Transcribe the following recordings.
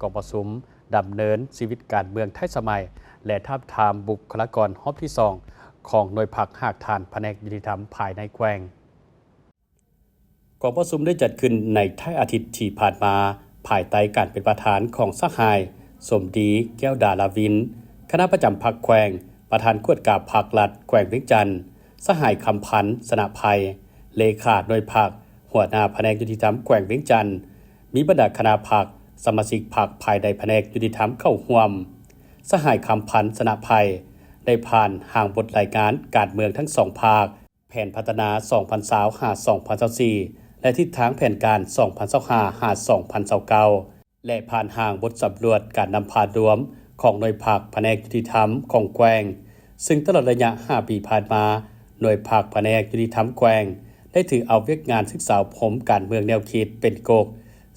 ກອງປະຊຸມດຳເນີນຊີວິດການເມືອງໄທສະໄໝ ແລະ ທາບທາມບຸກຄະລາກອນຮອບທີສອງ ຂອງໜ່ວຍພັກຮາກຖານພະແນກຍຸຕິທຳພາຍໃນແຂວງ. ກອງປະຊຸມໄດ້ຈັດຂຶ້ນໃນທ້າຍອາທິດທີ່ຜ່ານມາ, ພາຍໃຕ້ການເປັນປະທານຂອງສະຫາຍ ສົມດີ ແກ້ວດາລາວິນ, ຄະນະປະຈຳພັກແຂວງ, ປະທານກວດກາພັກລັດແຂວງວຽງຈັນ, ສະຫາຍ ຄຳພັນ ຊະນະໄພ, ເລຂາໜ່ວຍພັກ, ຫົວໜ້າພະແນກຍຸຕິທຳແຂວງວຽງຈັນ, ມີບັນດາຄະນະພັກ, ສະມາຊິກພັກພາຍໃນພະແນກຍຸຕິທຳເຂົ້າຮ່ວມ. ສະຫາຍ ຄຳພັນ ຊະນະໄພ ໄດ້ຜ່ານຮ່າງບົດລາຍງານການເມືອງທັງສອງພາກ, ແຜນພັດທະນາສອງພັນຊາວ ຫາ ສອງພັນຊາວສີ່ ແລະ ທິດທາງແຜນການສອງພັນຊາວຫ້າ ຫາ ສອງພັນຊາວເກົ້າ ແລະ ຜ່ານຮ່າງບົດສຳຫຼວດການນຳພາລວມຂອງໜ່ວຍພັກພະແນກຍຸຕິທຳຂອງແຂວງ, ເຊິ່ງຕະຫຼອດໄລຍະຫ້າປີຜ່ານມາ, ໜ່ວຍພັກພະແນກຍຸຕິທຳແຂວງ ໄດ້ຖືເອົາວຽກງານສຶກສາອົບຮົມການເມືອງແນວຄິດເປັນກົກ,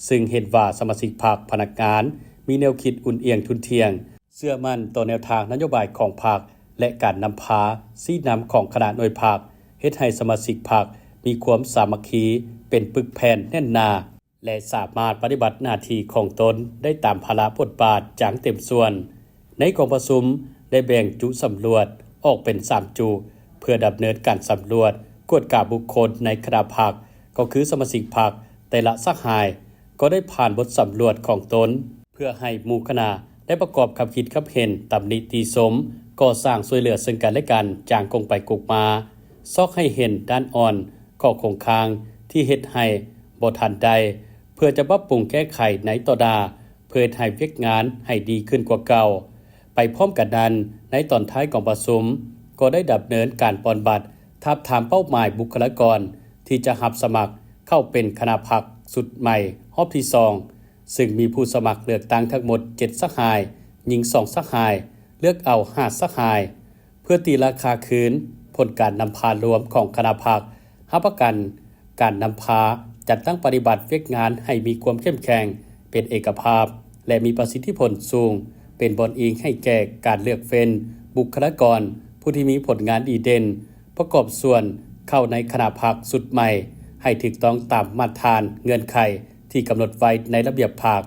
ເຊິ່ງເຫັນວ່າສະມາຊິກພັກ, ພະນັກງານ ມີແນວຄິດອຸ່ນອຽງທຸ່ນທ່ຽງ, ເຊື່ອໝັ້ນຕໍ່ແນວທາງນະໂຍບາຍຂອງພັກ ແລະ ການນຳພາຊີ້ນຳຂອງຄະນະໜ່ວຍພັກ, ເຮັດໃຫ້ສະມາຊິກພັກມີຄວາມສາມັກຄີເປັນປຶກແຜ່ນແໜ້ນໜາ ແລະ ສາມາດປະຕິບັດໜ້າທີ່ຂອງຕົນໄດ້ຕາມພາລະບົດບາດຢ່າງເຕັມສ່ວນ. ໃນກອງປະຊຸມໄດ້ແບ່ງຈຸສຳຫຼວດອອກເປັນສາມຈຸ ເພື່ອດຳເນີນການສຳຫຼວດກວດກາບຸກຄົນໃນຄະນະພັກ, ກໍຄືສະມາຊິກພັກແຕ່ລະສະຫາຍ ກໍໄດ້ຜ່ານບົດສຳຫຼວດຂອງຕົນ ເພື່ອໃຫ້ໝູ່ຄະນະໄດ້ປະກອບຄຳຄິດຄຳເຫັນ, ຕຳໜິຕິຊົມ, ກໍ່ສ້າງຊ່ວຍເຫຼືອເຊິ່ງກັນແລະກັນຢ່າງກົງໄປກົງມາ, ຊອກໃຫ້ເຫັນດ້ານອ່ອນ, ຂໍ້ຄົງຄ້າງທີ່ເຮັດໃຫ້ບໍ່ທັນໄດ້, ເພື່ອຈະປັບປຸງແກ້ໄຂໃນຕໍ່ໜ້າ, ເພື່ອເຮັດໃຫ້ວຽກງານໃຫ້ດີຂຶ້ນກວ່າເກົ່າ. ໄປພ້ອມກັນນັ້ນ, ໃນຕອນທ້າຍກອງປະຊຸມ ກໍໄດ້ດຳເນີນການປ່ອນບັດ ທາບທາມເປົ້າໝາຍບຸກຄະລາກອນທີ່ຈະຮັບສະໝັກເຂົ້າເປັນຄະນະພັກຊຸດໃໝ່ຮອບທີສອງ ເຊິ່ງມີຜູ້ສະໝັກເລືອກຕັ້ງທັງໝົດເຈັດສະຫາຍ, ຍິງສອງສະຫາຍ, ເລືອກເອົາຫ້າສະຫາຍ, ເພື່ອຕີລາຄາຄືນຜົນການນຳພາລວມຂອງຄະນະພັກ, ຮັບປະກັນການນຳພາ, ຈັດຕັ້ງປະຕິບັດວຽກງານໃຫ້ມີຄວາມເຂັ້ມແຂງ, ເປັນເອກະພາບ ແລະ ມີປະສິດທິຜົນສູງ, ເປັນບ່ອນອີງໃຫ້ແກ່ການເລືອກເຟັ້ນບຸກຄະລາກອນຜູ້ທີ່ມີຜົນງານດີເດັ່ນ ປະກອບສ່ວນເຂົ້າໃນຄະນະພັກຊຸດໃໝ່ ໃຫ້ຖືກຕ້ອງຕາມມາດຖານເງື່ອນໄຂທີ່ກຳນົດໄວ້ໃນລະບຽບພັກ.